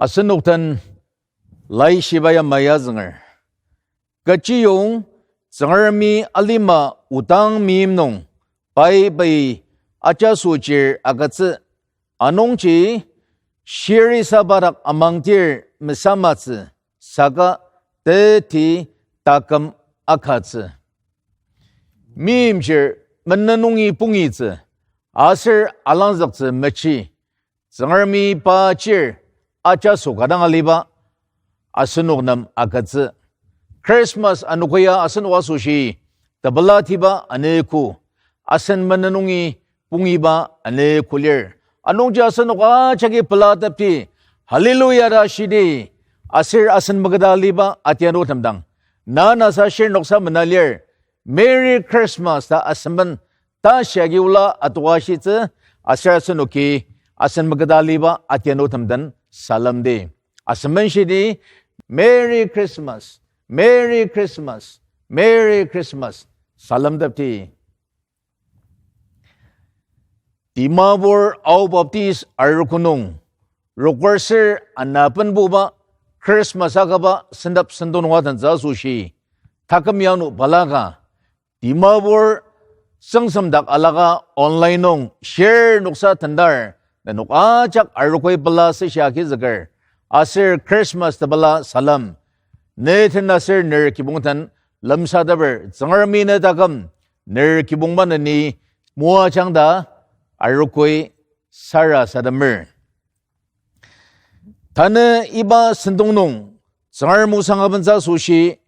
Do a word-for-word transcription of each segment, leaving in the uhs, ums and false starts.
Asenok den laishiba yamai azünger. Kechiyong Tsüngremi alima odang meim nung pai pai ajaso chir agütsü. Anungji shirisa badak amangdir mesamatsü, saka teti taküm akatsü. Meimchir menen nungi pungitsü, aser alangzüktsü mechi. Tsüngremi pa chir ajaso ka dang aliba asenok nem agütsü. Christmas anogo ya asenok asoshi tepela tiba anogo, asen menen nungi pungiba anogo lir. Anungji asenok ajaki pelatepdi, Hallelujah ta shidi, aser asen meketa aliba atiano temdang, na nasa shirnoksa mena lir, Merry Christmas ta asemben ta shiagi ola atoka shitsü, aser asenoki asen meketa aliba atiano temden salemdi. Asemben shidi, Merry Christmas, Merry Christmas, Merry Christmas. Salemtepdi. Dimapur Ao Baptist arogo nung, rokorser anapenbuba Christmas akaba sentep sentong nung atentsü asoshi, taküm yanu balaka, Dimapur tsüngsemdak alaka online nung shirnoksa tendar, nenok ajak arogoi pela süshi agizüker, aser Christmas tepela salem. Ne den aser ner kibong den lemsateper Tsüngremi ne taküm ner kibong maneni moajang ta arogoi sarasademer. Tanü iba sentong nung Tsüngrem o sang abentsü asoshi,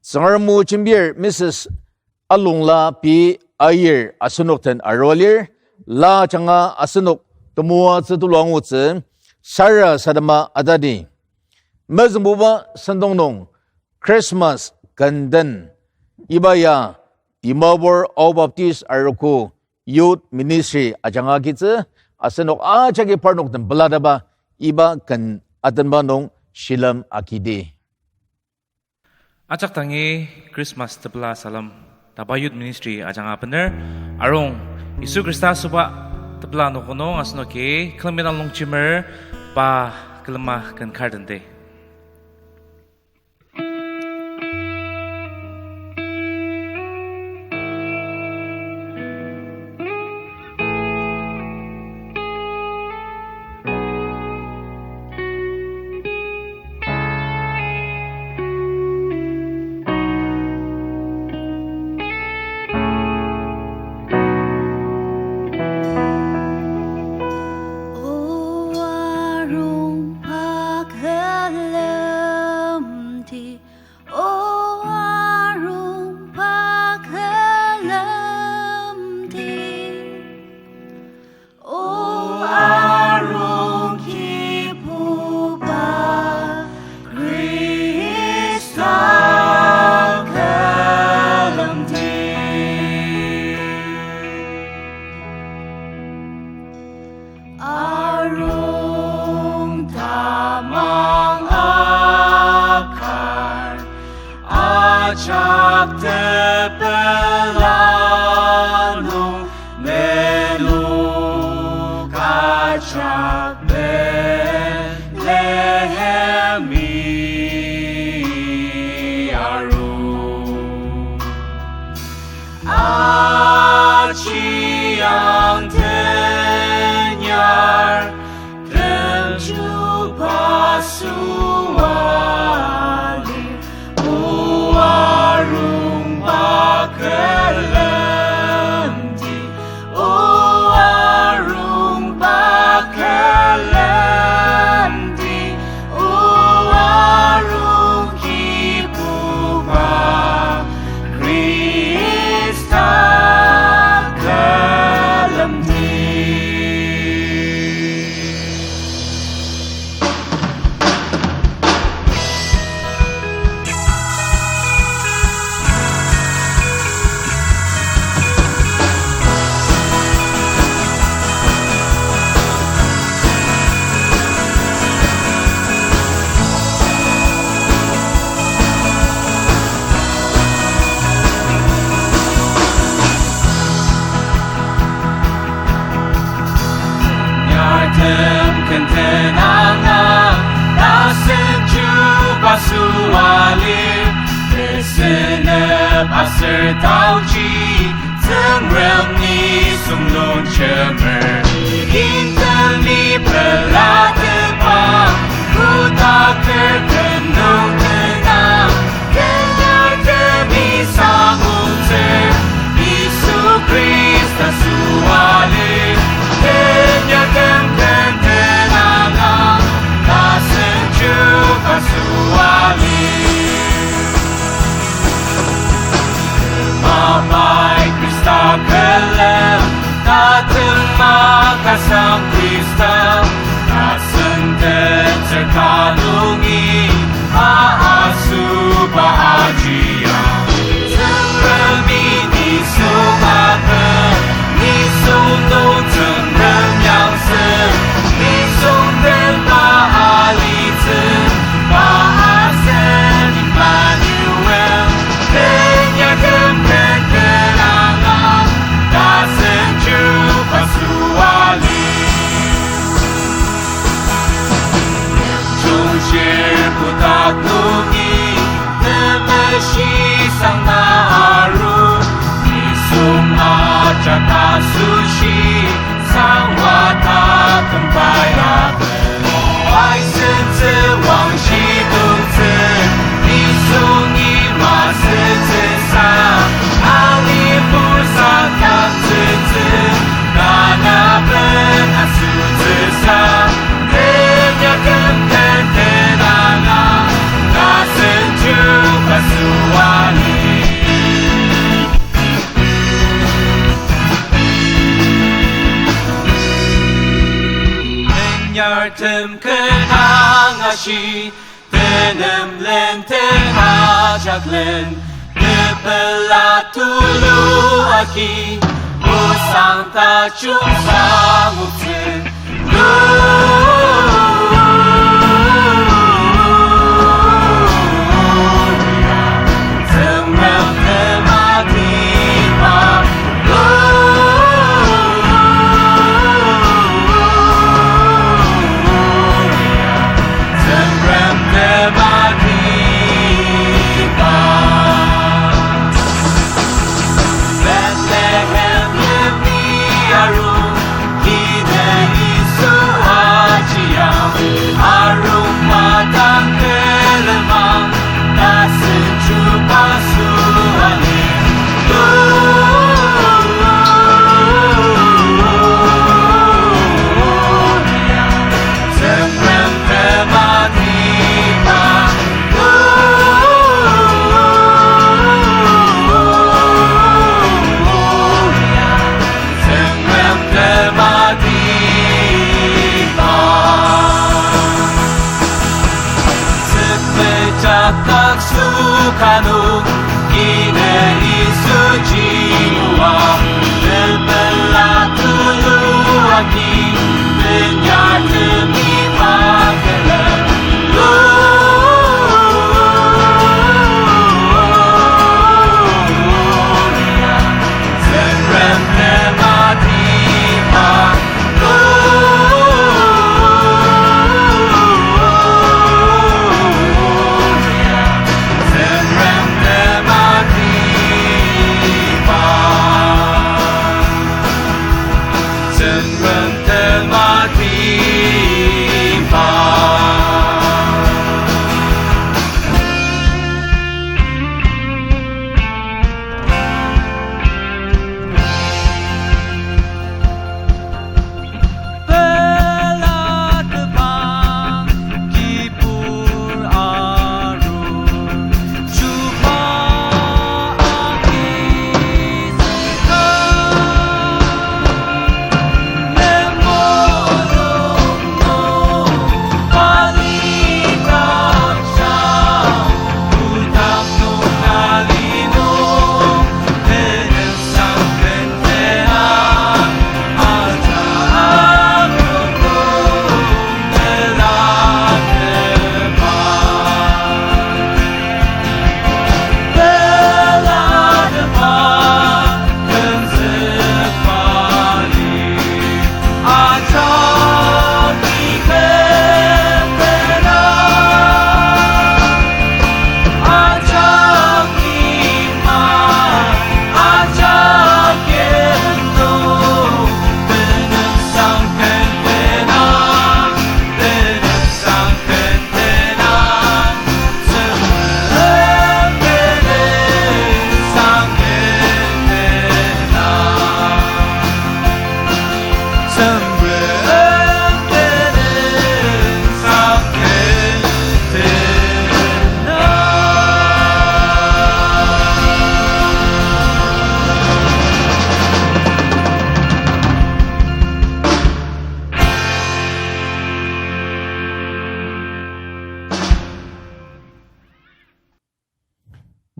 Tsüngrem o jembir Mrs. Alongla P. Aier asenok den arua lir, la ajanga asenok temoatsü tulu angutsü sarasadema atadi. Mezüngbuba sentong nung Christmas ken den, iba ya Dimapur Ao Baptist arogo Youth Ministry ajanga agitsü, asenok ajaki parnok den pelataba iba ken atenba nung shilem agidi. Ajak dangi Christmas tepela salem taba Youth Ministry ajanga abener, arung Yisu Khrista süba tepela noko nung asenoki külemidang longjemer pa külema ken kar tenti. O arung pa külemdi, O arung pa külemdi. O arung kibuba Khrista külemdi. Arung tamang akar, ajak tepela nung menok ajak Bethlehemi arung. Aji ang tenyar temjuba süa lir, O arung pa külemdi, O arung pa külemdi, O arung kibuba Khrista külemdi. Taoji Tsüngrem nisung longjemer, intemi pelatepba, kotak ter tenüng tenang, kenyar temi sangutsür, Yisu Khrista süali, kenyar tem ken tenanga, tasen chuba süali. Mapai Khrista külem, tatem makasang Khrista, tasen tetsür ka nungi, a asüba ajiang. Tsüngremi nisung apen, nisung nung Tsüngrem yangsen, nisung tenba alitsü, pa asen Emmanuel, kenyar tem ken tenanga, tasen chuba süali. Chungshir kotak nungi, temeshi sangna aru, nisung ajak asoshi, sangwa taküm pai apen. Pai sentsü wangshi tongtsü, nisungi masütsü sa, alibu sa taktsütsü, kanaben asütsü sa, kenyar tem ken tenanga, tasen chuba süali. Kenyar tem ken angashi, tenem len te ajak len, tepela tulu agi, osang tajung sangutsü. Bethlehem yimli arung, kide Yisu ajiang, arung matang telemang, tasen chuba süali. Tsüngrem tematiba, Tsüngrem tematiba. Tsükmejak dak süka nung, kide Yisu jioa, tepela tulu agi, kenyar temi makele. Tsüngrem tematiba. Tsüngrem tematiba.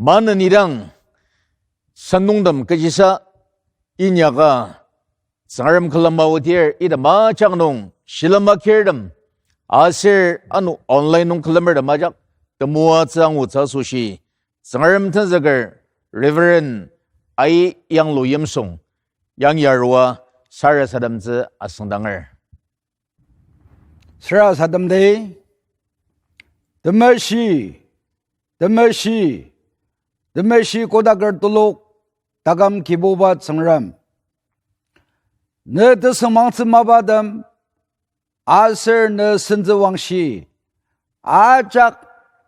Maneni dang sentongtem kechisa inyaka Tsüngrem külema odir, item ajak nung shilem akirtem aser ano online nung külemertem ajak temoatsü angutsü asoshi Tsüngrem tenzüker Reverend Ai Yanglu Yimsung yangi arua sarasademtsü asüngdanger. Sarasademdi. Temeshi, temeshi, temeshi kodaker telok taküm Kibuba Tsüngrem, ne tesüngmangtsü mapatem aser ne sentsüwangshi ajak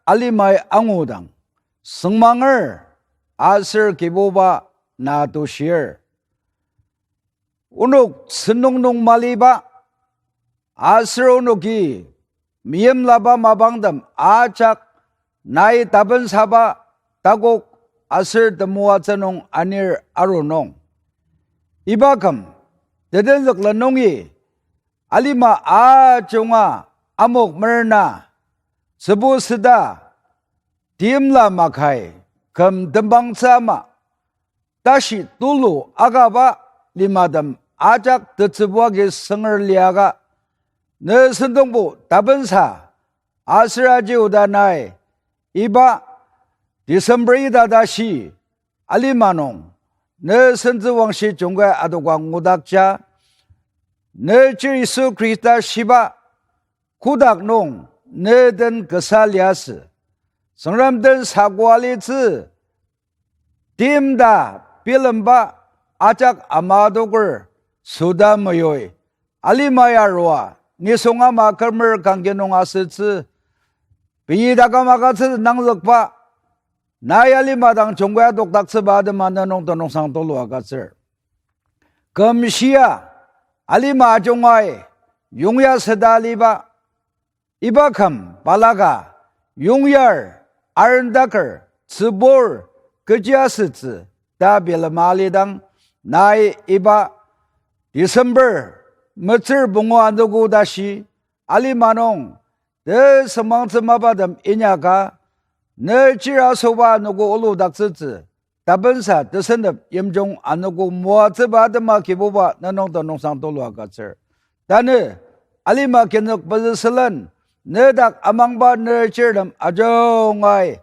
alimai angudang süngmanger aser Kibuba na tushir. Onok sentong nung maliba aser onoki meimlaba mapangtem ajak nai tapensaba takok aser temoatsü nung anir aru nung, iba küm tetenzüklen nungi alima ajunga amok merna tsübu süda timla makai küm tembangtsü ama tashi tulu akaba limatem ajak tetsübu agi sünger liaka, ne sentongbo tapensa aser aji oda nai iba December ita tashi alima nung ne sentsüwangshi jungkai adoka ngudakja, ne chir Yisu Khrista shiba kotak nung ne den kasa liasü. Tsüngrem den saku alitsü timta bilemba ajak ama adoker süda meyoi. Alima ya arua nisung ama kümer kangki nung asütsü, pei taküm agütsü nangzükba, nai alima dang jungkai adokdaktsüba atema ne nung tenüngsang tulu agütsür. Küm shia alima ajungai yongya süda aliba iba küm balaka yongyar, arendaker, tsübur, kechi asütsü ta bilema alidang, nai iba December metsür pungu anogo tashi alima nung tesüngmangtsü mapatem inyaka, ne chir asoba anogo oludaktsütsü tapensa tesendep yimjung anogo moatsüba atema Kibuba ne nung tenüngsang tulu agütsür. Tanü alima kinük pezü sülen, ne dak amangba ne chirtem ajungai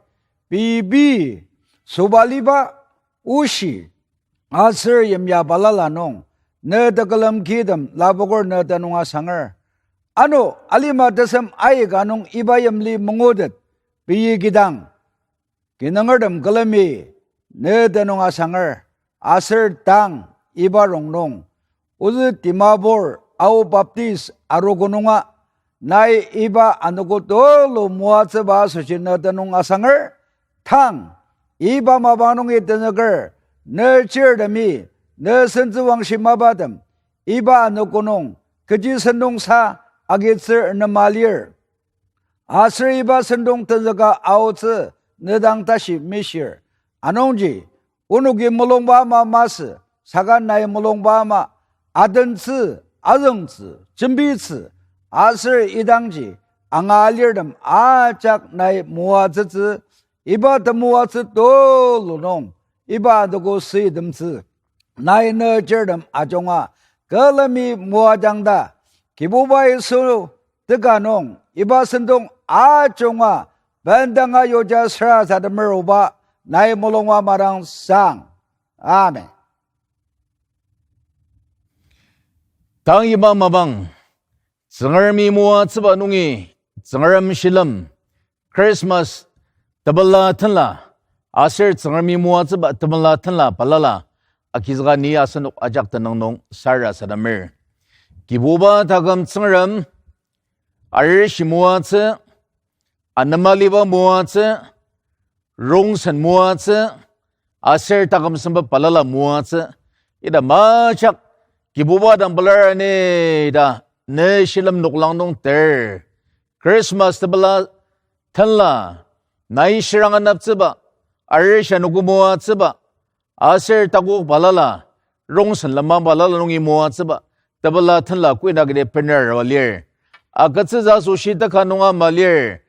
pei pei sobaliba oshi aser yimya balala nung ne tekülem kitem lapoker ne tenüng asanger. Ano alima tesem aika nung iba yimli mangutet pei kidang kinungertem külemi ne tenüng asanger, aser tang iba rongnung, ozü Dimapur Ao Baptist arogo nunga, nai iba anogo tulu moatsüba asoshi ne tenüng asanger. Tang iba mapang nungi tenzüker ne chirtemi, ne sentsüwangshi mapatem, iba anogo nung kechi sentong sa agitsür nema lir. Aser iba sentong tenzüka aotsü ne dang tashi mishir. Anungji onoki mulungba ama masü, saka nai mulungba ama adentsü, azüngtsü, jembitsü, aser idangji anga alirtem ajak nai moatsütsü, iba temoatsü tulu nung iba anogo süitemtsü, nai ne chirtem ajunga külemi moajang ta, Kibuba Yisu teka nung iba sentong ajunga bendanga yuja sarasademer oba, nai mulungba madang sang. Amen. Tang iba mapang, Tsüngremi moatsüba nungi, Tsüngrem shilem, Christmas tepela tenla, aser Tsüngremi moatsüba tepela tenla balala, agizüka ni asenok ajak tenüng nung sarasademer. Kibuba taküm Tsüngrem, arishi moatsü, anemaliba moatsü, rongsen moatsü, aser taküm semba balala moatsü, ita majak Kibuba dang pelar ani ta ne shilem noklang nung ter. Christmas tepela tenla, nai shirang anaptsüba, arishi anogo moatsüba, aser takok balala, rongsen lenmang balala nungi moatsüba, tepela tenla koina kati bener lir. Agütsütsü asoshi teka nung ama lir,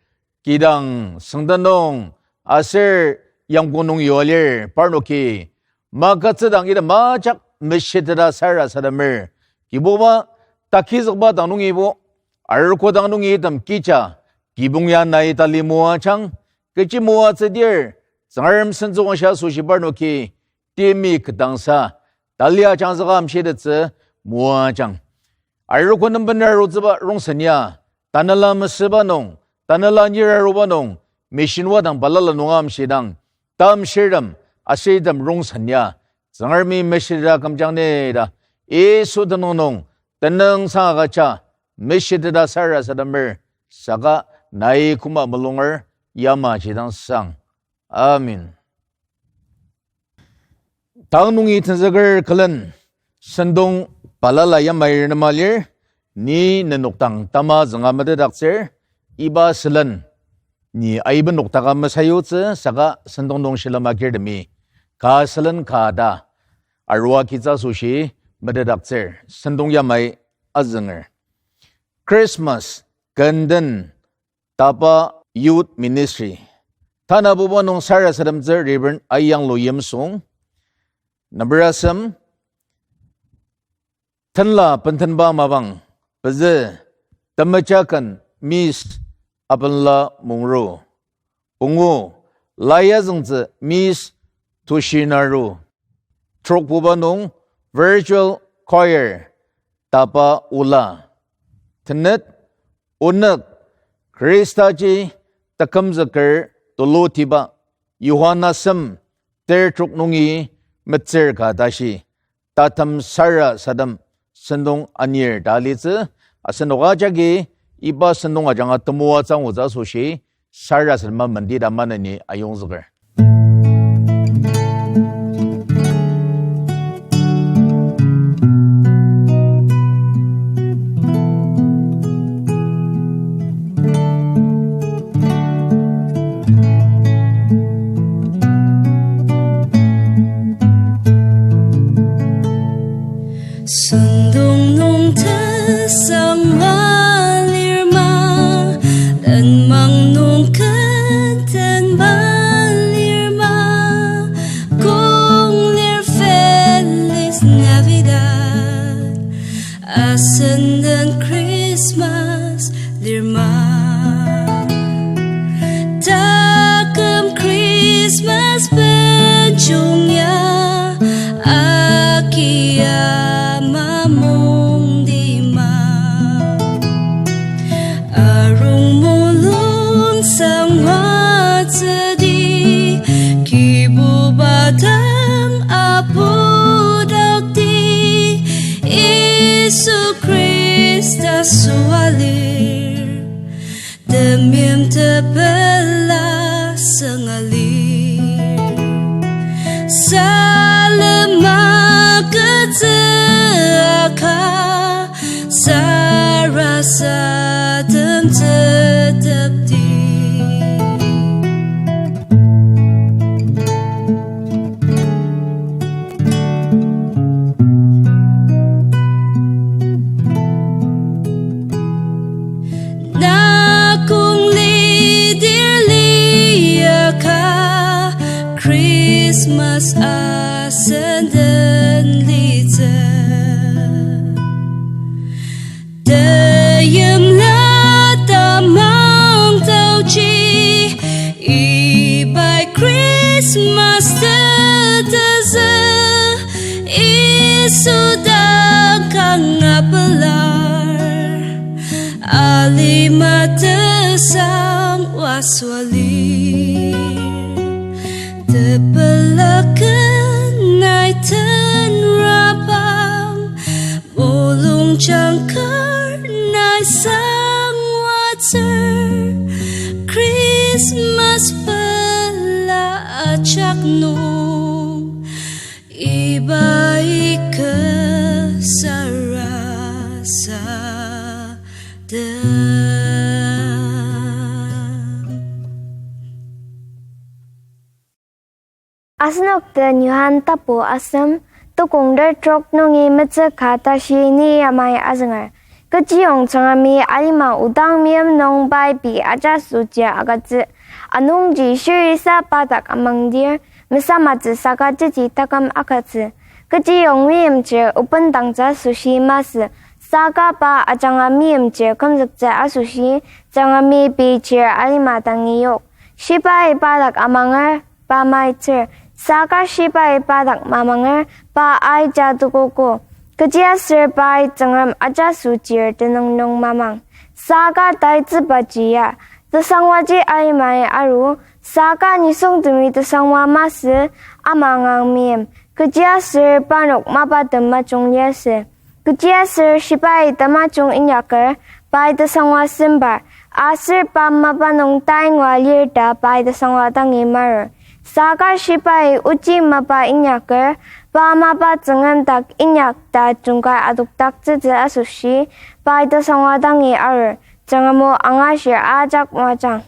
kidang, süngda nung, aser yangko nung yua lir, parnoki magütsüdang item ajak meshiteta sarasademer. Kibuba, takizükba dang nungibo, arogo dang nungi item kija, kibong ya nai tali moajang, kechi moatsüdir, Tsüngrem sentsüwangshi asoshi parnoki, timi ketdangsa, tali ajangzüka amshitettsü moajang. Arogo nem bener arutsüba rongsen ya, tanela mesüba nung, tanela nir aruba nung, mission wadang balala nung amshidang, tamshirtem, aser item rongsen ya, Tsüngremi meshiteta kümjang ni ta, Yisu tenüng nung, tenüngsang agüja, meshiteta sarasademer, saka nai koma mulunger, yamaji dang sang. Amen. Tang nungi tenzüker külen sentong balala yamai renema lir, ni nenok dang tamazünga metetdaktsür, iba sülen ni aiben noktaka mesayutsü saka sentong nung shilem agirtemi ka sülen ka ta arua kitsü asoshi metetdaktsür, sentong yamai azünger. Christmas, Kenden, Tapa Youth Ministry. Tanabuba nung sarasademtsü Reverend Aiyanglu Yimsung. Number asem, tenla bentenba mapang, pezü, temejaken Miss Abenla Mungru. Pungu, layazüngtsü Miss Tushinaru. Trokbuba nung Virtual Choir, Tapa Ola. Tenet, onük, Khristaji takümzüker tulutiba, Johan asem ter trok nungi metsür ka tashi, tatem sarasadem sentong anir ta alitsü, asenok ajaki iba sentong ajanga temoatsü angutsü asoshi, sarasadema mendita maneni ayongzüker. Sentong nung tesangma lir ma, lenmang nung kentenba lir ma, kong lir Feliz Navidad, asenden Christmas lir ma. Taküm Christmas benjung ya, akia mamungdi ma. Arung mulung sangwatsüdi, Kibuba dang apudakdi, Yisu Khrista süalir, temeim tepela sünga lir. Salem agütsü aka, sarasadem tetepdi. Na kong lidir liaka, Christmas asenden litsü. Teimla tamang taoji, ibai Christmas tetezü, Yisu dang kanga pelar, alima tesang oa süalir. Tepelaken nai tenrabang, mulung jangkar nai sangwatsür, Christmas pela ajak nung, ibai kü sarasadem. Asenok den Johan tapu asem, tukong ter trok nungi metsü ka tashi ni yamai azünger. Kechiyong Tsüngremi alima odang meim nung pai pei ajasoji agütsü. Anungji shirisa pa dak amangdir, mesamatsü saka jiji taküm agütsü. Kechiyong meimchir oben dangtsü asoshi masü, saka pa ajanga meimchir kümzüktsü asoshi, Tsüngremi pei chir alima dangi yok. Shibai pa dak amanger, pa maitsür. Saka shibai pa dak mamanger, pa aija tukogo. Kechiaser pai Tsüngrem ajaso chir tenüng nung mamang. Saka taitsübaji ya, tesangwaji aimai aru, saka nisungtemi tesangwa masü, ama ngang meim. Kechiaser parnok mapa temajung liasü. Kechiaser shibai temajung inyaker, pai tesangwa sembar, aser pa mapa nung taingwa lir ta pai tesangwa dangi marur. Saka shibai ochi mapa inyaker, pa mapa Tsüngrem dak inyak ta jungkai adokdaktsütsü asoshi, pai tesangwa dangi arur. Tsüngrem o angashir ajak moajang.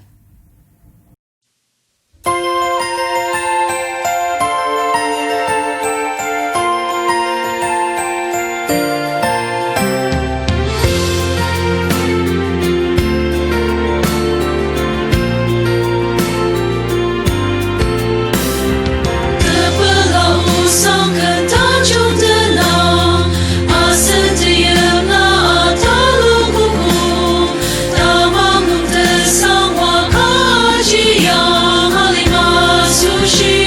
Tamang nung tesangwa kaji yang alima asoshi.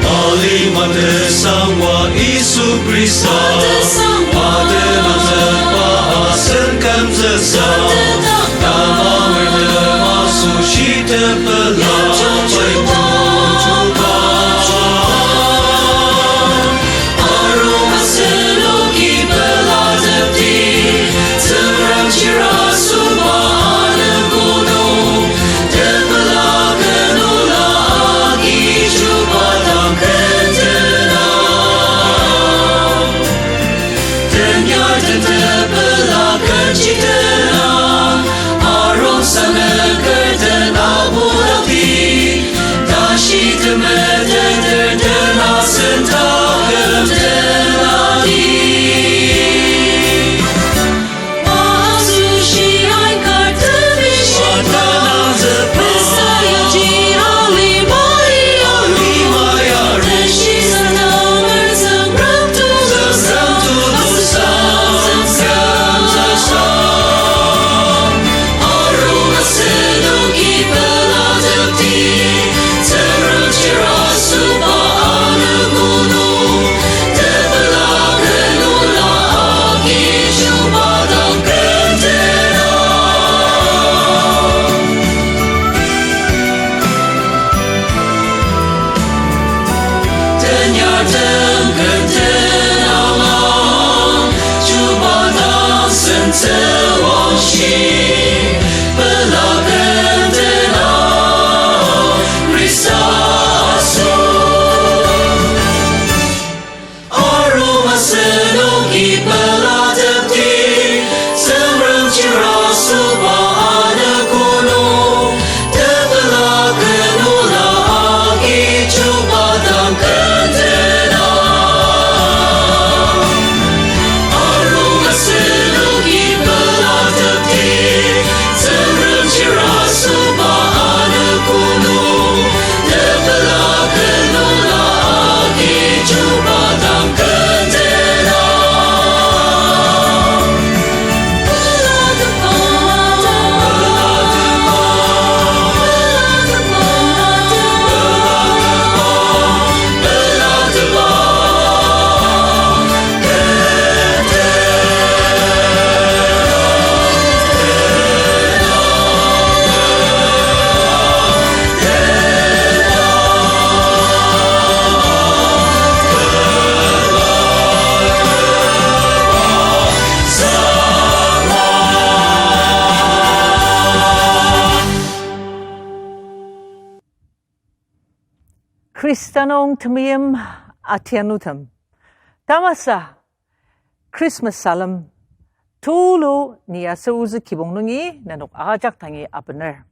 Alima tesangwa Yisu Khrista. Atenangzükba asen kümzüksa. Tamang nung tesangwa asoshi tepela. Arung asenoki pelatepdi, Tsüngrem chira süba anogo nung, tepela kenula agi chuba dang kentena. Tenyar tentepela kenchitena, arung sanüker tena budakdi, tashi temeteter tena senta kemtena di. Asoshi ain kartemi shata, Messiah ji alimai aru, alimai aru, teshi sanamer Tsüngrem tusa, Tsüngrem tusa, Tsüngrem tusa. Arung asenoki pelatepdi, Tsüngrem chira süba anogo nung, tepela kenula agi chuba dang kentena. Tenyar tang kentena lang, chuba dang sentsü wangshi, pela kentena Khrista aso. Arung asenoki pelatepdi, Tsüngrem chira süba anogo nung, tepela kenula agi chuba dang kentena. Arung asenoki pelatepdi, Tsüngrem chira süba anogo nung, tepela kenula agi chuba dang kentena. Khrista nung temeim atianutem. Tamasa Christmas salem tulu ni aser ozü kibong nungi nenok ajak dangi abener.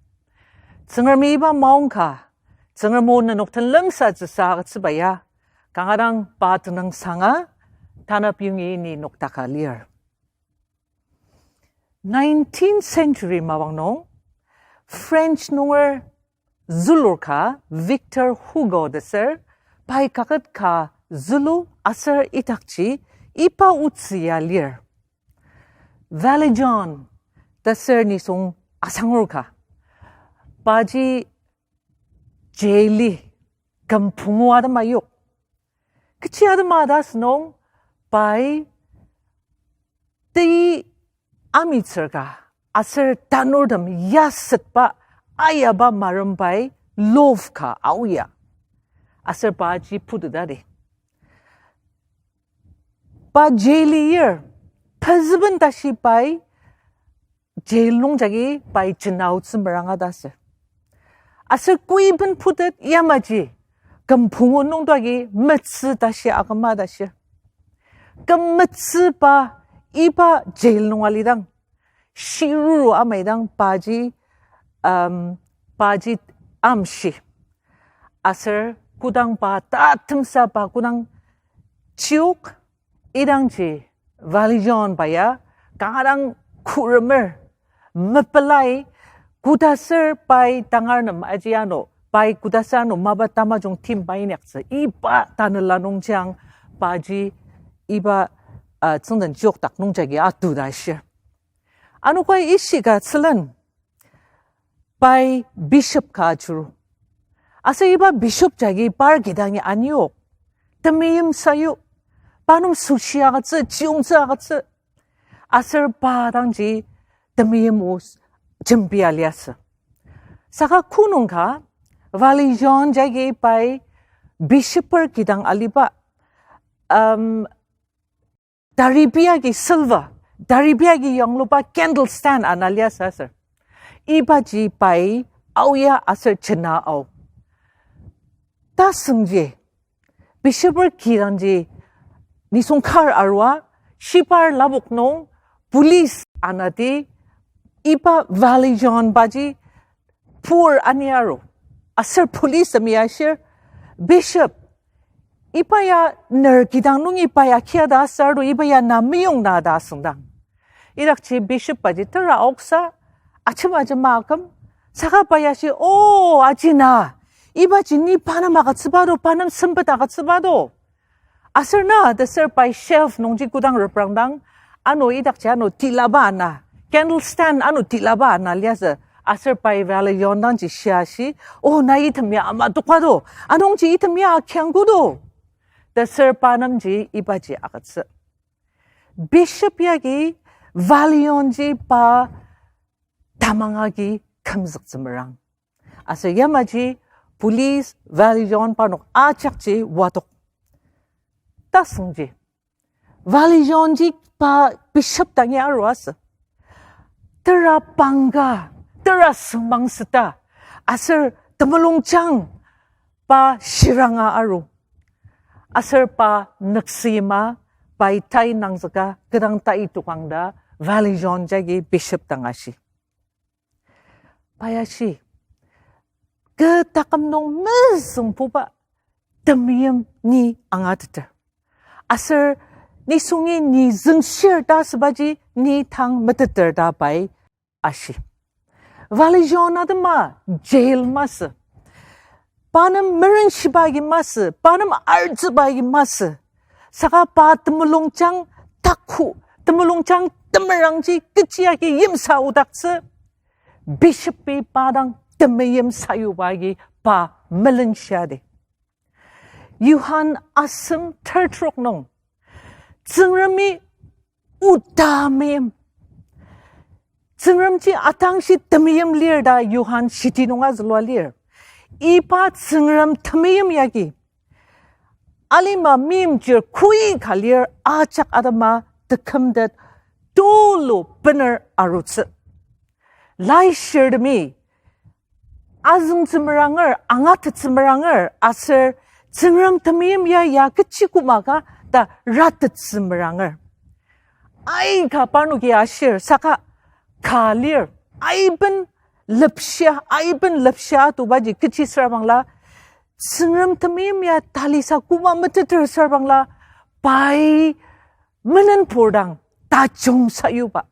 Tsüngremi iba maongka, Tsüngrem o nenok den lemsatsüsa agütsüba ya, kanga dang pa tenüngsanga, tanap yongi ni noktaka lir. Nineteenth century mapang nung, French nunger zülur ka Victor Hugo tesür, pai kaket ka zülu aser idakji iba otsü ya lir. Valjean tesür nisung asangur ka. Paji jaili küm pungu atema yok. Kechi atema ta asünung pai tei amitsür ka aser tanurtem yasetba ayaba marem pai loaf ka aoya. Aser paji puteta di. Pa jaili ir, pezüben tashi pai jail nung jagi pai jena aotsü meranga ta asür. Aser koiben putet yamaji, küm pungu nungdoagi metsü tashi aküma ta ashir. Küm metsü pa iba jail nung alidang, shiruru amaidang paji, um, paji amshi. Aser kodang pa tatemsa pa kodang chiok, idangji Valjean pa ya kanga dang kuremer, mepelai, kodaser pai tangar nem aji ano, pai kodaser ano mapa tamajung tim pai inyaktsü, iba tanela nungji ang paji iba, ah, tsüngden chiokdak nung jagi atu ta ashir. Anoka ishika tsülen pai bishop ka ajuru. Aser iba bishop jagi par kidangi aniok. Temeim sayu. Pa nem süshi agütsü, chiyongtsü agütsü. Aser pa dangji temeim o jembia liasü. Saka konung ka, Valjean jagi pai bishoper kidang aliba, um, taribi agi silver, taribi agi yangluba candle stand ana liasü aser. Ibaji pai aoya aser jena ao. Tasüngji, bishoper kidangji nisung kar arua, shipar lapok nung, police anati, iba Valjean paji pur ani aru. Aser police temi ashir, Bishop, iba ya ner kidang nungi pa ya kia ta asür to, iba ya na meyong na ta asüngdang. Idakji bishop paji tera aoksa, ajema ajema aküm, saka pa ya shi, O, aji na, ibaji ni pa nem agütsüba to, pa nem sempet agütsüba to. Aser na, tesür pai shelf nungji kodang reprangdang, ano idakji ano tilaba ana, candle stand ano tilaba ana liasü, aser pai Valjean dangji shia shi, O, na item ya ama tokba to, anungji item ya akyangko to. Tesür pa nemji ibaji agütsü. Bishop yagi Valjeanji pa tamang agi kümzüktsü merang. Aser yamaji police Valjean parnok ajakji wadok. Tasüngji, Valjeanji pa bishop dangi aru asü. Tera pangka, tera sümang süta, aser temulungjang pa shiranga aru. Aser pa nüksüima, pai tai nangzüka, kü dang tai tokang ta, Valjean jagi bishop dang ashi. Pa ya shi, kü taküm nung mezüngbuba temeim ni angateter. Aser nisungi ni züngshir ta asübaji ni tang meteter ta pai ashi. Valjean atema jail masü. Pa nem merenshiba agi masü, pa nem artsüba agi masü. Saka pa temulungjang taku, temulungjang temerangji kechi agi yimsa odaktsü. Bishop-i pa dang temeim sayuba agi pa melenshia di. Johan asem tertrok nung, Tsüngremi oda meim, Tsüngremji atangshi temeim lir ta Johan shiti nung azülua lir. Iba Tsüngrem temeim yagi alima meimchir koi ka lir ajak atema tekümtet tulu bener arutsü. Laishirtemi azüngtsü meranger, angatettsü meranger, aser Tsüngrem temeim ya ya kechi koma ka ta ratettsü meranger. Aika parnoki ashir saka ka lir, aiben lepshia, aiben lepshia atubaji kechi süra bangla, Tsüngrem temeim ya talisa koma meteter süra bangla, pai menenpur dang tajung sayuba,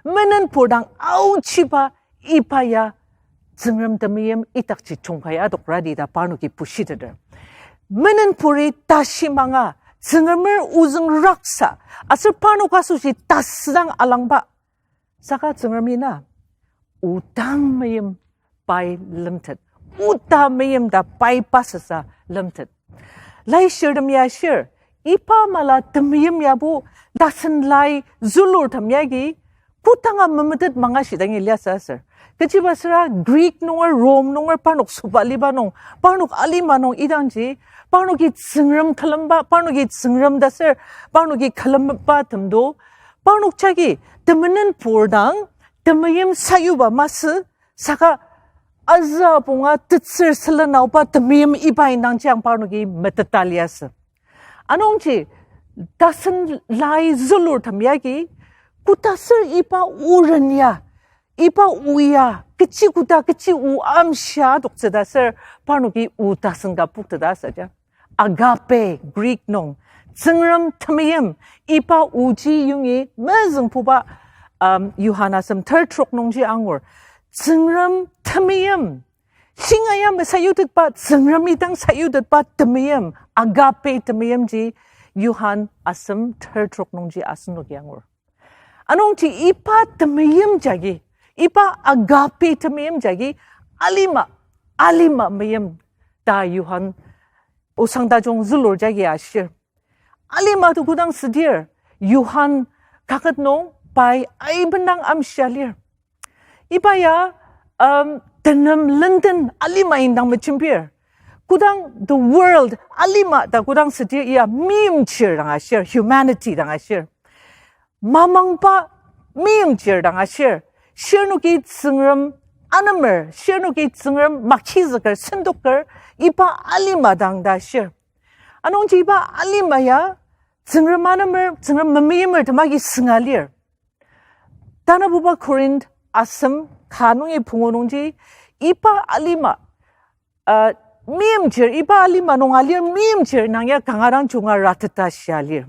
menenpur dang aochiba iba ya Tsüngrem temeim idakji jungkai adokradi ta parnoki bushiteter. Menenpuri tashi manga, Tsüngremer ozüng raksa, aser parnok asoshi tasüdang alangba. Saka Tsüngremi na, o ta meim pai lemtet. O ta meim ta pai pasasa lemtet. Laishirtem ya ashir, iba mala temeim yabo tasen lai zülurtem yagi, kodanga memetet manga shidangi liasü aser. Kechiba süra Greek nunger, Rome nunger, parnok sobaliba nung, parnok alima nung idangji, parnoki Tsüngrem külemba, parnoki Tsüngrem ta ser, parnoki külemba temdo, parnok jagi temenenpur dang temeim sayuba masü, saka azü punga tetsür sülen aoba temeim iba indang jang parnoki meteta liasü. Anungji tasen lai zülurtem yagi, koda ser iba o ren ya, iba o ya, kechi koda kechi o amshia adoktsü ta ser parnoki o tasen ka pukteta asüja. Agape, Greek nung, Tsüngrem temeim, iba oji yongi mezüngbuba, um, Johan asem ter trok nungji angur. Tsüngrem temeim, shingaia mesayutetba, Tsüngremi dang sayutetba temeim, agape temeimji Johan asem ter trok nungji asenoki angur. Anungji iba temeim jagi, iba agape temeim jagi, alima, alima meim ta Johan osang tajung zülur jagi ashir. Alima to kodang südir, Johan kaket nung pai aiben dang amshia lir. Iba ya, um, tenem lenden alima indang mejembir. Kodang the world alima ta kodang südir ya meimchir dang ashir, humanity dang ashir. Mamangba meimchir dang ashir. Shirnoki Tsüngrem anemer, shirnoki Tsüngrem makizüker, sendoker, iba alima dang ta ashir. Anungji iba alima ya, Tsüngrem anemer, Tsüngrem memeimer temagi sünga lir. Tanabuba Korinth asem ka nungi pungu nungji, iba alima, uh, meimchir, iba alima nung alir meimchir nang ya kanga dang junga rateta shia lir.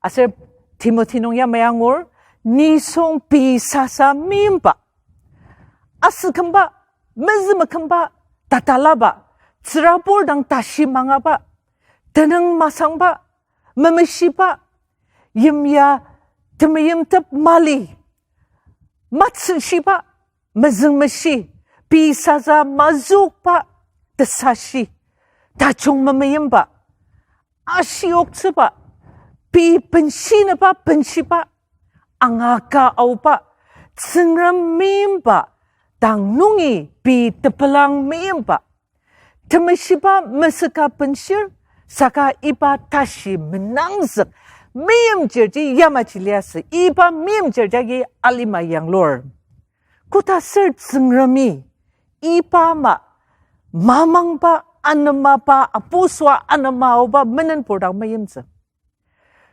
Aser Timothy nung yamai angur, nisung pei sasa meimba, asükümba, mezümekümba, tatalaba, tsürabur dang tashi mangaba, tenüng masangba, memeshiba, yimya temeimtep mali, matsüshiba, mezüngmeshi, pei sasa mazükba, tesashi, tajung memeimba, ashioktsüba, pei benshinüba benshiba, angaka aoba, Tsüngrem meimba, dang nungi pei tepelang meimba, temeshiba mesüka benshir, saka iba tashi menangzük, meimchirji yamaji liasü, iba meimchir jagi alima yanglur. Koda ser Tsüngremi, iba ama, mamangba anemaba, apusua anema aoba menenpur dang meimtsü.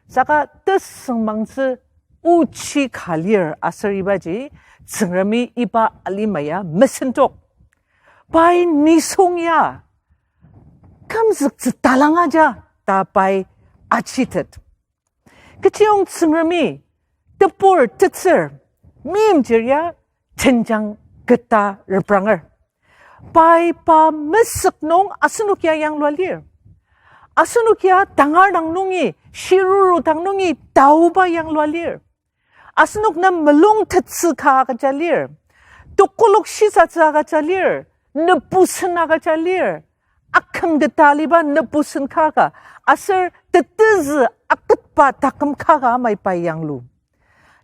Saka tesüngmangtsü ochi ka lir aser ibaji, Tsüngremi iba alima ya mesentok. Pai nisung ya, kümzüktsü talang aja ta pai achitet. Kechiyong Tsüngremi, tebur tetsür, meimchir ya jenjang keta repranger. Pai pa mesük nung asenok ya yanglua lir. Asenok ya tangar dang nungi, shiruru dang nungi taoba yanglua lir. Asenok nem melung tetsü ka agüja lir. Tokolok shisatsü agüja lir. Nebusen agüja lir. Aküm keta aliba nebusen kaka. Aser tetezü aketba taküm kaka amai pai yanglu.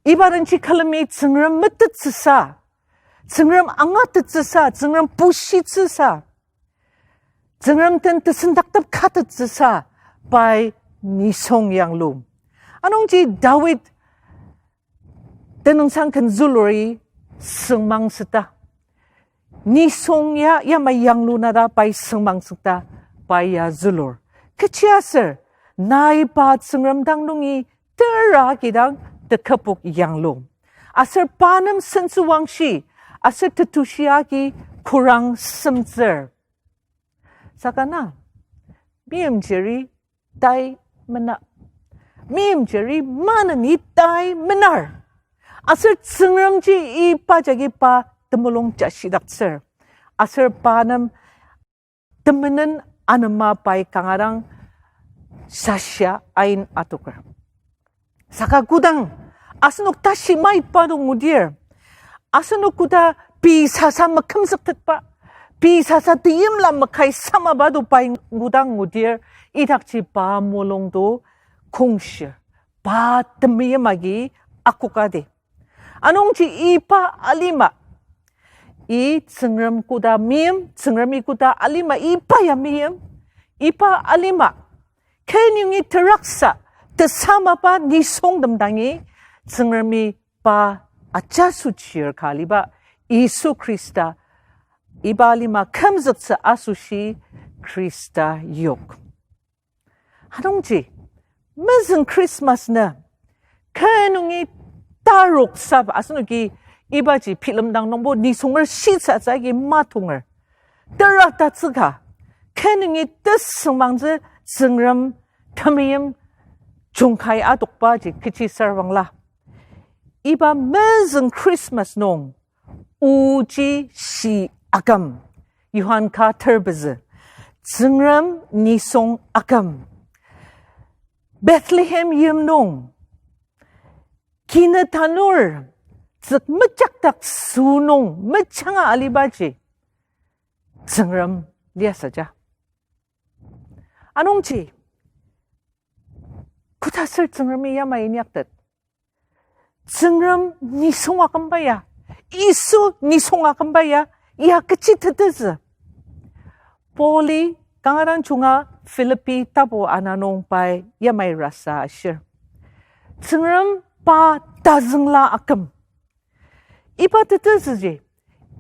Iba denji külemi Tsüngrem metettsüsa, Tsüngrem angatettsüsa, Tsüngrem bushitsüsa, Tsüngrem den tesendaktep katettsüsa, pai nisung yanglu. Anungji Dawid tenüngsang ken züluri süngmang süta. Nisung ya yamai yanglu nata pai süngmang süta, pai ya zülur. Kechiaser, nai pa Tsüngrem dang nungi tera kidang tekübok yanglu. Aser pa nem sentsüwangshi, aser tetushi agi korang semtsür. Saka na, meimchiri tai mena. Meimchiri maneni tai menar. Aser Tsüngremji iba jagi pa temulung ja shidaktsür. aser pa nem temenen anema pai kanga dang sashia ain adoker. Saka kodang asenok tashi maiba do ngudir, asenok koda pei sasa mekümzüktetba, pei sasa teimla mekai samaba do pai kodang ngudir, idakji pa mulung do kongshir, pa temeim agi akokadi. Anungji iba alima, i Tsüngrem koda meim, Tsüngremi koda alima iba ya meim, iba alima, kü nungi teraksa tesamaba nisungtem dangi Tsüngremi pa ajaso chir ka aliba Yisu Khrista, iba alima kümzüktsü asoshi Khrista yok. Anungji, mezüng Christmas nü, kü nungi tarok saba, asenoki ibaji bilemdang nungbo nisunger shitsü atsü agi matonger. Tera tatsüka, kü nungi tesüngmangtsü Tsüngrem temeim jungkai adokbaji kechi sarbangla. Iba mezüng Christmas nung, oji shi aküm, Johan ka terpezü, Tsüngrem nisung aküm, Bethlehem yim nung, kina tanur, tsük mejakdak sü nung mejanga alibaji, Tsüngrem liasüja. Anungji, kodaser Tsüngremi yamai inyaktet? Tsüngrem nisung akümba ya, Yisu nisung akümba ya, ya kechi tetezü? Pauli kanga dang junga Philippi tapu ana nung pai yamai rasa ashir, Tsüngrem pa tazüngla aküm. Iba tetezüji,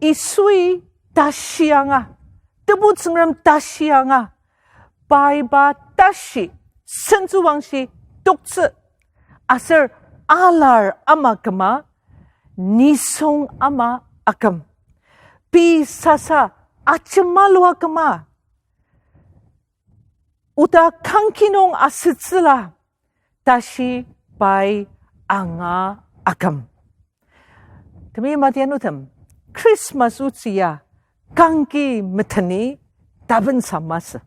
Yisui tashi anga, Tebu Tsüngrem tashi anga, pai pa tashi, sentsüwangshi toktsü, aser alar ama küma, nisung ama aküm, pei sasa ajemalua küma, oda kangki nung asütsüla, tashi pai anga aküm. Temeim adianutem, Christmas otsü ya kangki meteni tabensa masü.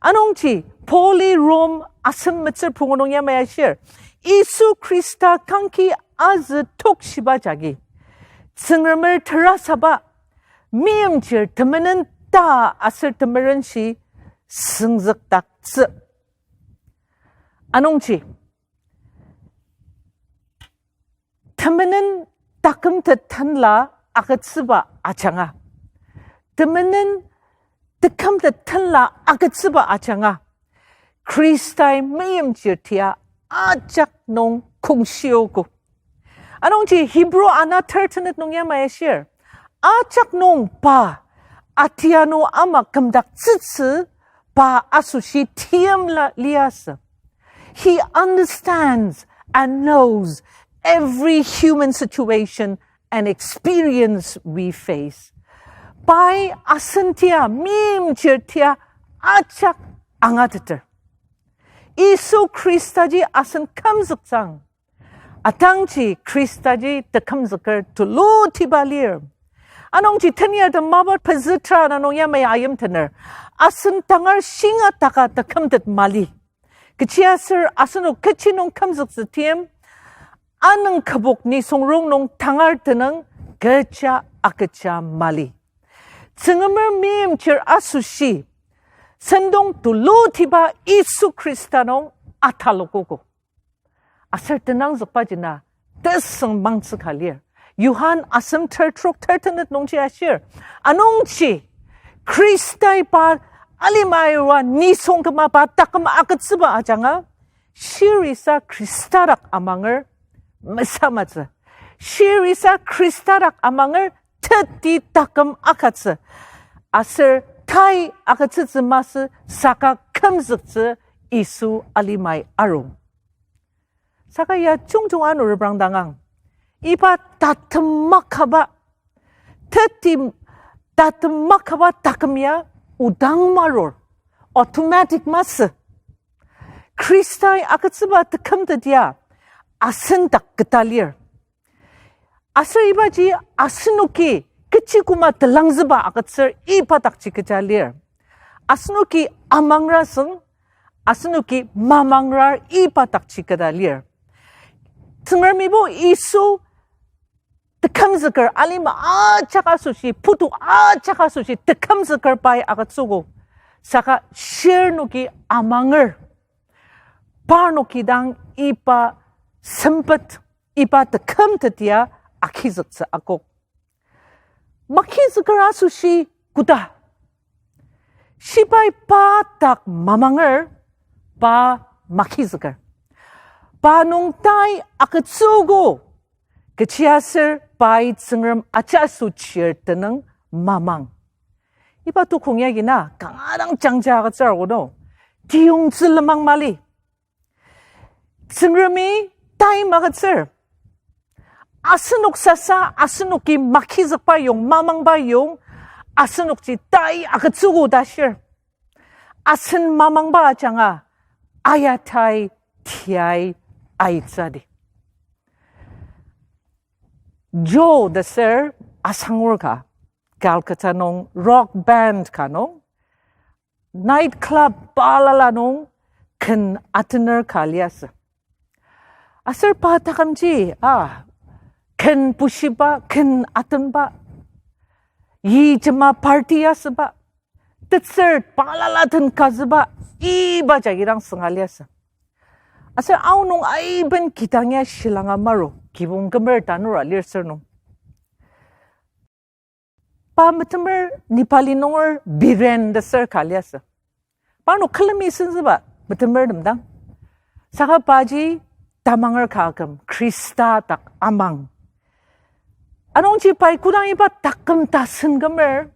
Anungji Pauli Rom asem metsür pungu nung yamai ashir, Yisu Khrista kangki azü tokshiba jagi, Tsüngremer terasaba, meimchir temenen ta aser temerenshi süngzükdaktsü. Anungji, temenen takümtet tenla agütsüba ajanga, temenen tekümtet tenla agütsüba ajanga, Khristai meimchir tia ajak nung kongshiogo. Anungji Hebrew ana thirteen nung yamai ashir, ajak nung pa atianu ama kümdaktsütsü pa asoshi timla liasü. He understands and knows every human situation and experience we face. Pai asen tia, meimchir tia ajak angateter. Yisu Khristaji asen kümzüktsüang, atangji Khristaji tekümzüker tulutiba lir. Anungji tenyartem mapa pezü tera ana nung yamai ayimtener, asen tangar shinga taka tekümtet mali. Kechiaser asenok kechi nung kümzüktsü tim, anüng kübok nisung rongnung tangar tenüng kecha agüja mali. Tsüngremer meimchir asoshi sentong tulutiba Yisu Khrista nung atalokogo. Aser tenangzükbaji na tesüngmangtsü ka lir. Johan asem ter trok ter tenet nungji ashir, anungji Khristai pa alimai oa nisung küma pa taküm agütsüba ajanga, shirisa Khristadak amanger mesamatsü. Shirisa Khristadak amanger teti taküm akatsü. Aser tai agütsütsü masü saka kümzüktsü Yisu alimai aru. Saka ya jungjung ano reprang dangang, iba tatem makaba, teti tatem makaba taküm ya odang marur, automatic masü. Khristai agütsüba tekümtet ya asen dak keta lir. Aser ibaji asenoki kechi koma telangzüba agütsür iba dakji kecha lir. Asenoki amangrasüng, asenoki mamangrar iba dakji keta lir. Tsüngremibo Yisu tekümzüker alima ajak asoshi, putu ajak asoshi tekümzüker pai agütsüogo. Saka shirnoki amanger. Parnoki dang iba sempet, iba tekümtetia agizüktsü akok. Magizüker asoshi koda. Shibai pa dak mamanger, pa magizüker. Pa nung tai agütsüogo. Kechiaser pai Tsüngrem ajaso chir tenüng mamang. Iba tukong yagi na kanga dang jangja agütsür kodo. Tiyongtsü lenmang mali. Tsüngremi tai magütsür. Asenok sasa, asenoki magizükba yong, mamangba yong, asenokji tai agütsüogo ta shir. Asen mamangba ajanga, aya tai tiai aitsüdi. Joe ta ser asangur ka, Calcutta nung rock band ka nung, night club balala nung ken atener ka liasü. Aser pa takümji, a, ken bushiba, ken atenba, yijema party asüba, tetsür balala den kazüba, iba jagi dang sünga liasü. Aser aonung aiben kidang ya shilanga maru, kibong kümer tanura lir sür nung. Pa metemer Nepali nunger Biren ta ser ka liasü. Parnok külemi senzüba metemertem dang. Saka paji tamanger ka aküm Khrista dak amang. Anungji pai kodang iba taküm tasen kümer,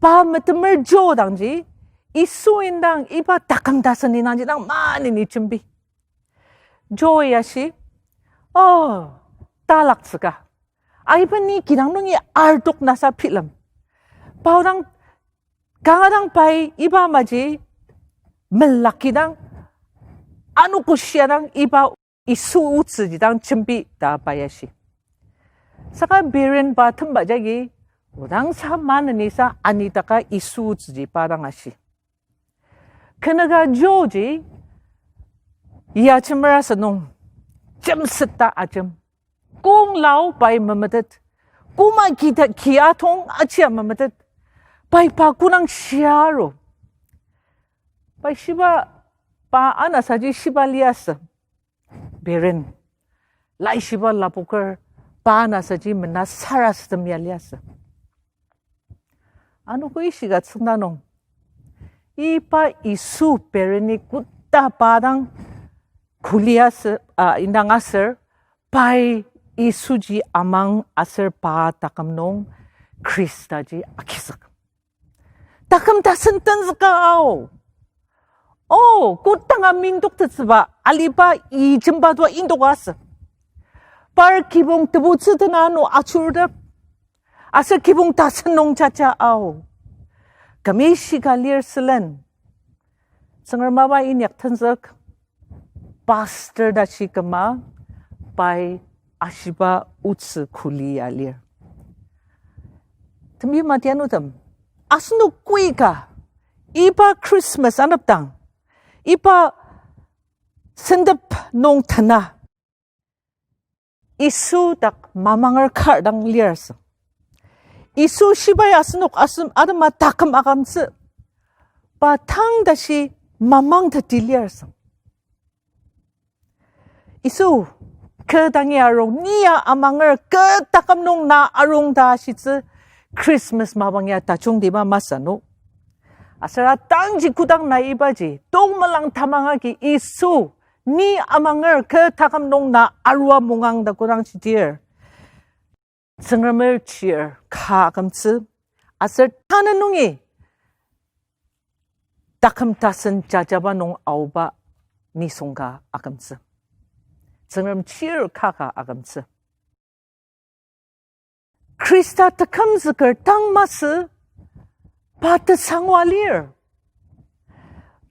pa metemer Joe dangji, Yisu indang iba taküm tasen indangji dang maneni jembi. Joe ya shi, oh, talaktsüka. Aiba ni kidang nungi ardok nasa pilem. Paodang, kanga dang pai iba maji melaki dang, anogo shia dang iba Yisu otsüji dang jembi ta pa ya shi. Saka Biren pa temba jagi, odang sa maneni sa anitaka Yisu otsüji pa dang ashi. Kenüka Joe ji, ya jemera sünung, jemseta ajem. Kong lao pai memetet. Koma kita ki atong achia memetet. Pai pa konang shiaru. Pai shiba pa anasaji shiba liasü. Biren. Laishiba lapoker pa anasaji mena sarasadem ya liasü. Anogo ishika tsüngda nung. Iba Yisu Bireni koda pa dang kuli asü, a, indang aser, pai Yisuji amang aser pa taküm nung Khristaji agizük. Taküm tasen tenzüka ao. O, kodanga mindoktettsüba aliba ijemba tua indok asü. Par kibong tebutsü tena ano achurtep. Aser kibong tasen nung jaja ao. Kami shika lir sülen. Tsüngrem mapa inyak tenzük. Pastor tashi küma, pai ashiba otsü kuli ya lir. Temeim adianutem, asenok koika, iba Christmas anepdang, iba sentep nung tena, Yisu dak mamanger kar dang lir asü. Yisu shibai asenok asem atema taküm akümtsü, pa tang tashi mamang teti lir asü. Yisu, kü dangi arung, ni ya amanger, kü taküm nung na arung ta ashitsü, Christmas mapang ya tajungtiba masü no. Aser atangji kodang na ibaji, tongmelang tamang agi Yisu, ni amanger, kü taküm nung na arua mungang ta kodang shidir. Tsüngremer chir ka akümtsü, aser tanü nungi taküm tasen jajaba nung aoba nisung ka akümtsü. Tsüngrem chir ka ka akümtsü. Khrista tekümzüker tang masü pa tesangwa lir.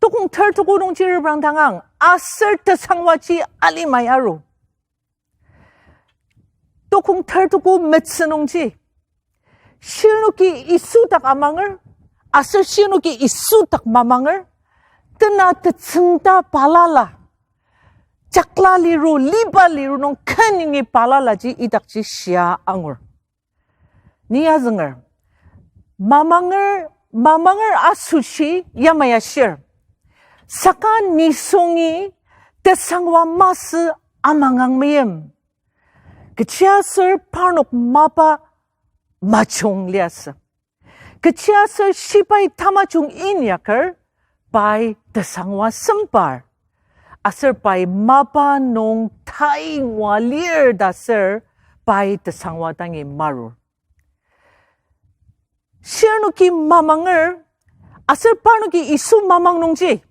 Tokong ter tuku nungji reprang tangang aser tesangwaji alimai aru. Tokong ter tuku metsü nungji, Shirnoki Yisu dak amanger, aser shirnoki Yisu dak mamanger, tena tetsüngda balala, jakla liru, liba liru nung ken yangi balalaji idakji shia angur. Ni azünger, mamanger, mamanger asoshi yamai ashir. Saka nisungi tesangwa masü amangang meim. Kechiaser parnok mapa majung liasü. Kechiaser shibai tamajung inyaker pai tesangwa sempar. Aser pai mapa nung tai ngua lir ta ser pai tesangwa dangi marur. Shirnoki mamanger, aser parnoki Yisu mamang nungji,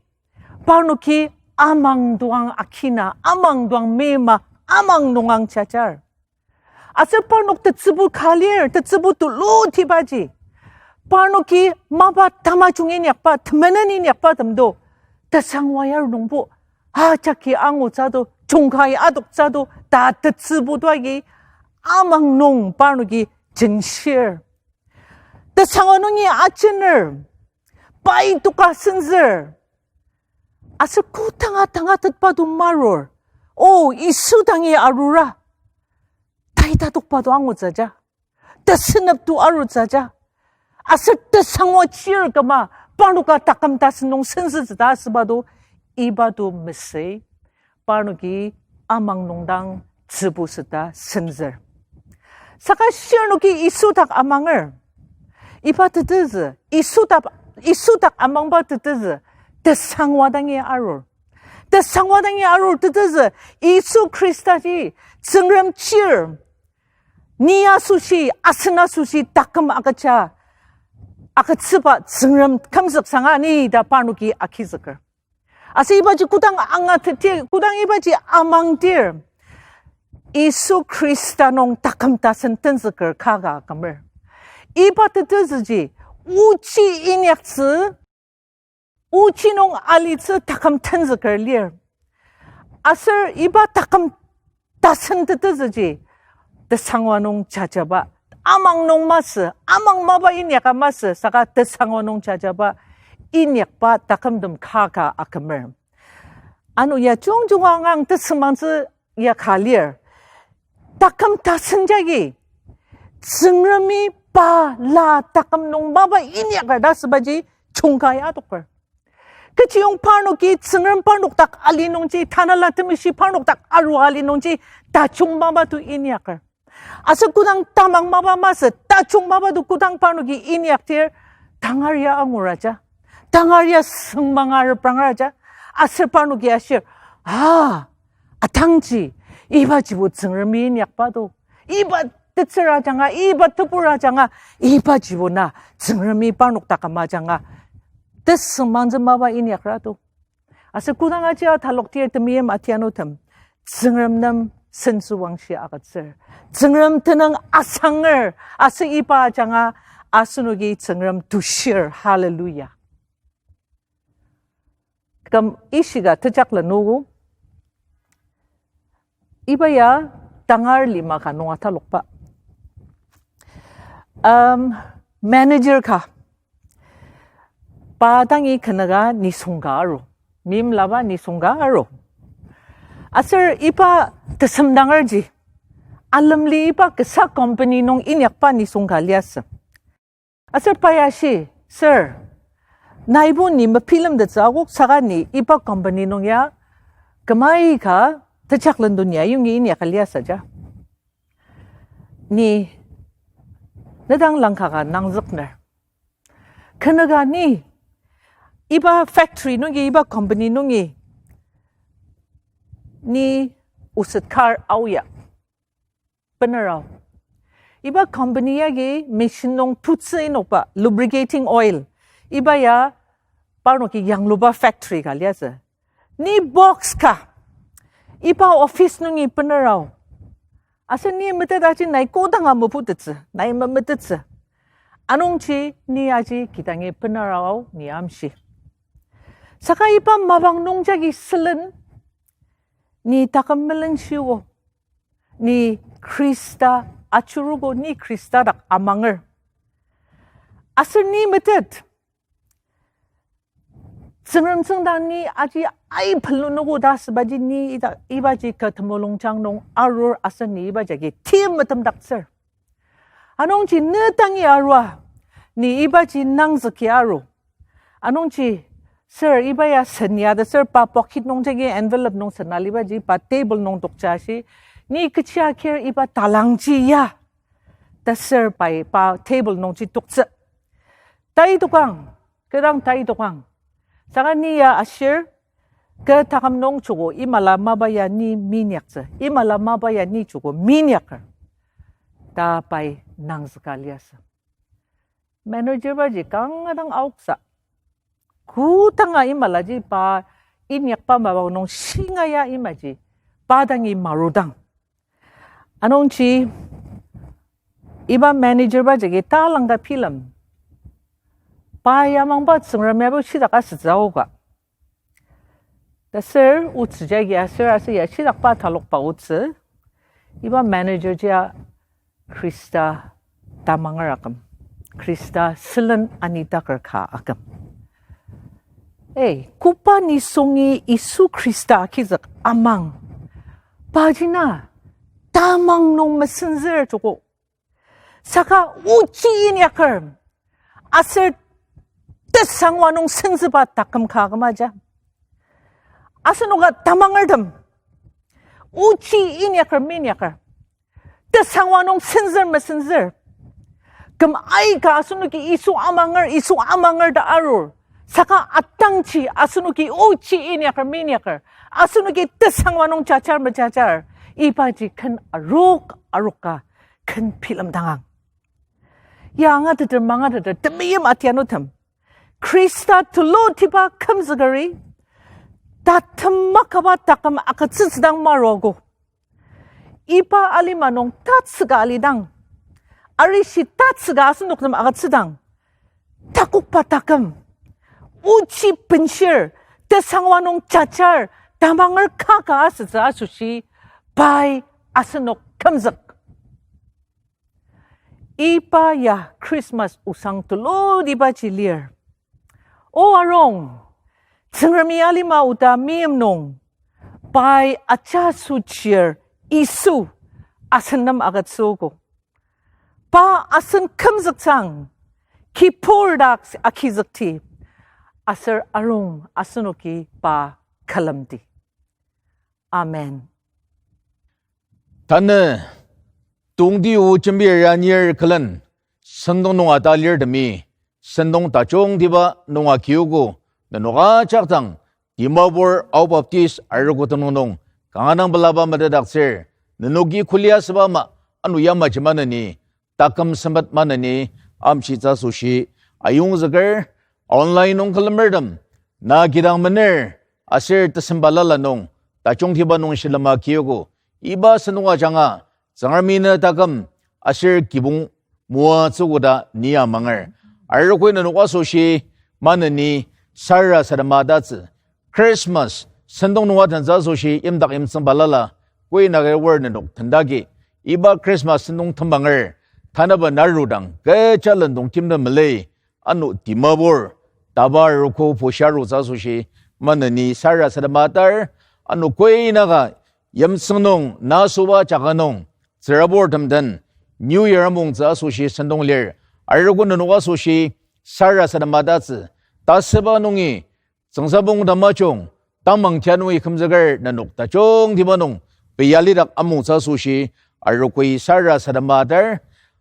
parnoki amang doang akina, amang doang mema, amang nungang jajar. Aser parnok tetsübu ka lir, tetsübu tulutibaji. Parnoki mapa tamajung inyakba, temenen inyakba temdo. Tesangwa ya nungbo, ajaki angutsü do, jungkai adoktsü do, ta tetsübu do agi, amang nung parnoki jenshir. Tesangwa nungi ajener, pai toka senzür. Aser kodanga tangatetba do marur. O, Yisu dangi arura. Taita tokba do angutsü ja. Tesenep do arutsü ja. Aser tesangwa chir küma, parnoka taküm tasen nung senzütsü ta asüba do, iba do mesü. Parnoki amang nungdang tsübu süta senzür. Saka shirnoki Yisu dak amanger. Iba tetezü, Yisu dak, Yisu dak amangba tetezü, tesangwa dangi arur. Tesangwa dangi arur tetezü, Yisu Khristaji, Tsüngrem chir, ni asoshi, asen asoshi, taküm agüja, agütsüba Tsüngrem kümzüksanga ni ta parnoki agizüker. Aser ibaji kodang angatetir, kodang ibaji amangdir, Yisu Khrista nung taküm tasen tenzüker kaka kümer. Iba tetezüji, ochi inyaktsü, ochi nung alitsü taküm tenzüker lir. Aser iba taküm tasen tetezüji, tesangwa nung jajaba, amang nung masü, amang mapa inyaka masü, saka tesangwa nung jajaba, inyakba takümtem kaka akümer. Ano ya jungjunga angang tesümangtsü ya ka lir. Taküm tasen jagi, Tsüngremi pa la taküm nung mapa inyaka ta asübaji jungkai adoker. Kechiyong parnoki Tsüngrem parnok dak ali nungji, Tanela Temeshi parnok dak aru ali nungji, tajung mapa to inyaker. Aser kodang tamang mapa masü, tajung mapa to kodang parnoki inyakdir, tangar ya anguraja, tangar ya süngmanga reprangaraja, aser parnoki ashir, a, atangji, ibajibo Tsüngremi inyakba do, iba tetsür ajanga, iba tebur ajanga, ibajibo na Tsüngremi parnok taküm ajanga, tesüngmangtsü mapa inyakra do. Aser kodang aji ataloktir temeim atianutem, Tsüngrem nem sentsüwangshi agütsür. Tsüngrem tenüng asanger, aser iba ajanga asenoki Tsüngrem tushir. Hallelujah. Küm ishika tejaklen nugu. Iba ya tangar lima ka nung atalokba. Um, manager ka. Pa dangi kenüka nisung ka aru. Meimlaba nisung ka aru. Aser iba tesemdangerji, alemli iba kasa company nung inyakba nisung ka liasü. Aser pai ashi, sir, naibo ni mebilemtettsü akok saka ni iba company nung ya kümai ka tejaklen to ni ayongi inyaka liasü ja. Ni nedang langka ka nangzükner. Kenüka ni iba factory nungi, iba company nungi ni oset kar aoya, bener ao. Iba company yagi machine nung tutsü inokba lubricating oil, iba ya parnoki yangluba factory ka liasü. Ni box ka iba office nungi bener ao. Aser ni meteta aji nai kodanga meputettsü, nai memetettsü. Anungji ni aji kidangi bener ao ni amshi. Saka iba mapang nung jagi sülen, ni taküm melenshiogo, ni Khrista ajurugo, ni Khrista dak amanger. Aser ni metet. Tsüngrem tsüngda ni aji ai pelu nuku ta asübaji ni ita, ibaji kü temulungjang nung arur aser ni iba jagi tim metemdaktsür. Anungji ne tangi arua, ni ibaji nangzüki aru. Anungji, sir, iba ya sen ya ta sir pa pocket nung jagi envelope nung sen alibaji pa table nung tokja shi, ni kechi akir iba talangji ya ta sir pai pa table nungji toktsü. Tai tokang, kü dang tai tokang. Saka ni ya ashir, kü taküm nung joko imala mapa ya ni minyaktsü, imala mapa ya ni joko minyaker ta pai nangzüka liasü. Manager baji kanga dang aoksa. Kodanga imalaji pa inyakba mapa nung shinga ya imaji pa dangi marudang. Anungji iba manager ba jagi talangka bilem. Pa ya mangba Tsüngrem yabo shidak asütsü aoka. Ta sir otsü jagi aser aser ya shidakba talokba otsü. Iba manager jia Khrista tamanger aküm. Khrista sülen anitaker ka aküm. Ei, koba nisungi Yisu Khrista agizük amang. Pajina tamang nung mesenzür joko. Saka ochi inyaker. Aser tesangwa nung senzüba taküm ka kümaja. Asenoka tamangertem. Ochi inyaker minyaker. Tesangwa nung senzür mesenzür. Küm aika asenoki Yisu amanger, Yisu amanger ta arur. Saka atangji asenoki ochi inyaker minyaker. Asenoki tesangwa nung jajar mejajar. Ibaji ken arok aroka ken bilemdangang. Ya angateter mangateter temeim atianutem. Khrista tulutiba kümzükeri, tatem makaba taküm agütsütsüdang maruago. Iba alima nung tatsüka alidang, arishi tatsüka asenoktem agütsüdang, takokba taküm, ochi benshir, tesangwa nung jajar, tamanger kaka asütsü asoshi, pai asenok kümzük. Iba ya Christmas osang tulutibaji lir. O arung, Tsüngremi alima oda meim nung, pai ajaso chir Yisu asen nem agütsüogo. Pa asen kümzüktsüang, kibur dak agizükti, aser arung asenoki pa külemdi. Amen. Tanü, tongti o jembir anir külen, sentong nung atalirtemi, sentong tajungtiba nung agiogo, nenok ajak dang, Dimapur Ao Baptist arogo tenüng nung, kanga dang pelaba metetdaktsür, nenoki kulia süba ama, ano yamaji maneni, taküm sempet maneni, amshitsü asoshi, ayongzüker, online nung külemertem, na kidang mener, aser tesem balala nung, tajungtiba nung shilem agiogo, iba sentong ajanga, Tsüngremi ne taküm, aser kibong moatsü koda ni amanger. Arogoi nenok asoshi, maneni, sarasadema tatsü, Christmas, sentong nung atentsü asoshi yimdak yimtsüng balala, koi nagi wor nenok tendagi, iba Christmas sentong tembanger, tanaba narudang, kecha lendong timtem melei, ano Dimapur, taba arogo pushia arutsü asoshi, maneni sarasadema atar, ano koi naka, yimtsüng nung, na süba jaka nung, tsüraburtem den, New Year amungtsü asoshi sentong lir, arogo nenok asoshi, sarasadema tatsü, tasüba nungi, tsüngsabong tamajung, tamang tia nungi kümzüker nenok tajungtiba nung, pei alidak amungtsü asoshi, arogoi sarasadema atar,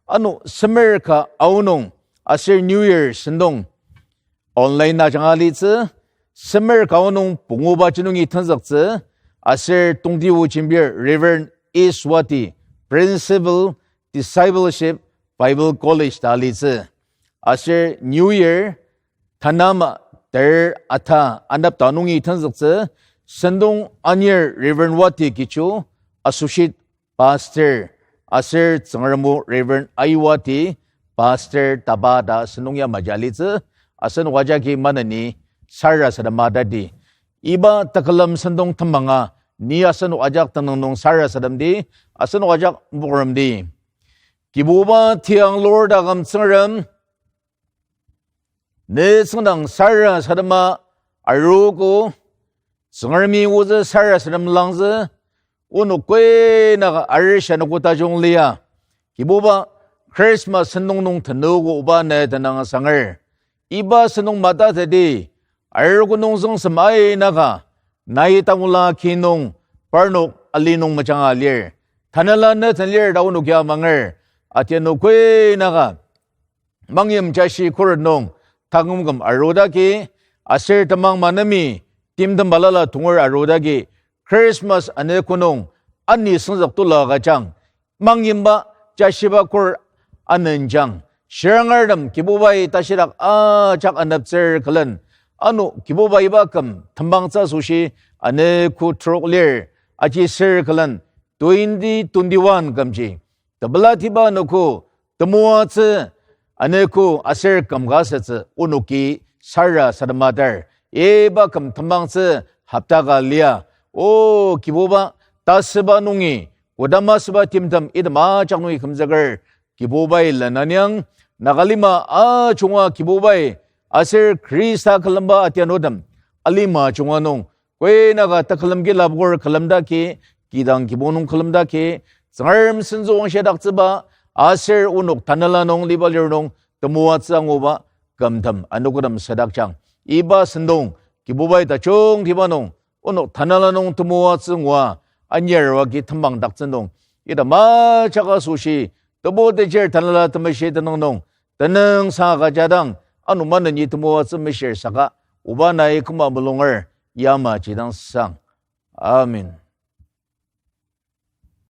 ano semer ka aonung, aser New Year sentong, online ajanga alitsü, semer ka aonung punguba ji nungi tenzüktsü, aser tongti o jembir Reverend A Swati, Principal, Discipleship Bible College ta alitsü. Aser New Year, tanü ama ter ata anepta nungi tenzüktsü, sentong anir Reverend Wati Kichu, Associate Pastor, aser Tsüngrem o Reverend Aiwati, Pastor taba ta sentong yamaji alitsü, asenok ajaki maneni sarasadema tadi. Iba tekülem sentong tembanga, ni asenok ajak tenüng nung sarasademdi, asenok ajak mokremdi. Kibuba tiang lur taküm Tsüngrem, ne tsüngdang sarasadema arogo, Tsüngremi ozü sarasadem langzü, onok koi naka arishia noko tajung lia. Kibuba, Christmas sentong nung tenogo oba ne tenüng asanger. Iba sentong matateti, arogo nung züngsem ai naka, nai tangula ki nung, parnok ali nung mejanga lir. Tanela ne tenlir ta onok ya amanger, atiano koi naka, mangyim jashi khuret nung taküm küm arudaki, aser temang manemi timtem balala tonger arudaki, Christmas anogo nung ani süngzük tulu agüjang, mangyimba jashiba kor anenjang, shirangertem Kibubai tashidak ajak aneptsür külen, ano Kibubai iba küm tembangtsü asoshi anogo trok lir, aji sür külen twenty twenty-one kümji tepelatiba anogo temoatsü anogo aser küm ka asütsü onoki sarasadematar, iba küm tembangtsü hopta ka lia. O Kibuba, tasüba nungi kodama süba timtem item ajak nungi kümzüker, Kibubai lenaniang, Nagalima ajunga Kibubai, aser Khrista külemba atianutem, alima ajunga nung, koi naka tekülem ki lapokur külemdaki, kidang kibong nung külemdaki, Tsüngrem sentsü angshiadaktsüba, aser onok tanela nung liba lir nung temoatsü anguba, kümtem anogotem sadakjang. Iba sentong, Kibubai tajungtiba nung, onok tanela nung temoatsü ngua, anir oa ki tembangdaktsü nung, item ajak asoshi, Tebu tejir Tanela Temeshi tenüng nung, tenüngsang agüjadang, ano maneni temoatsü meshir saka, oba nai küma mulunger, yamaji dang sang. Amen.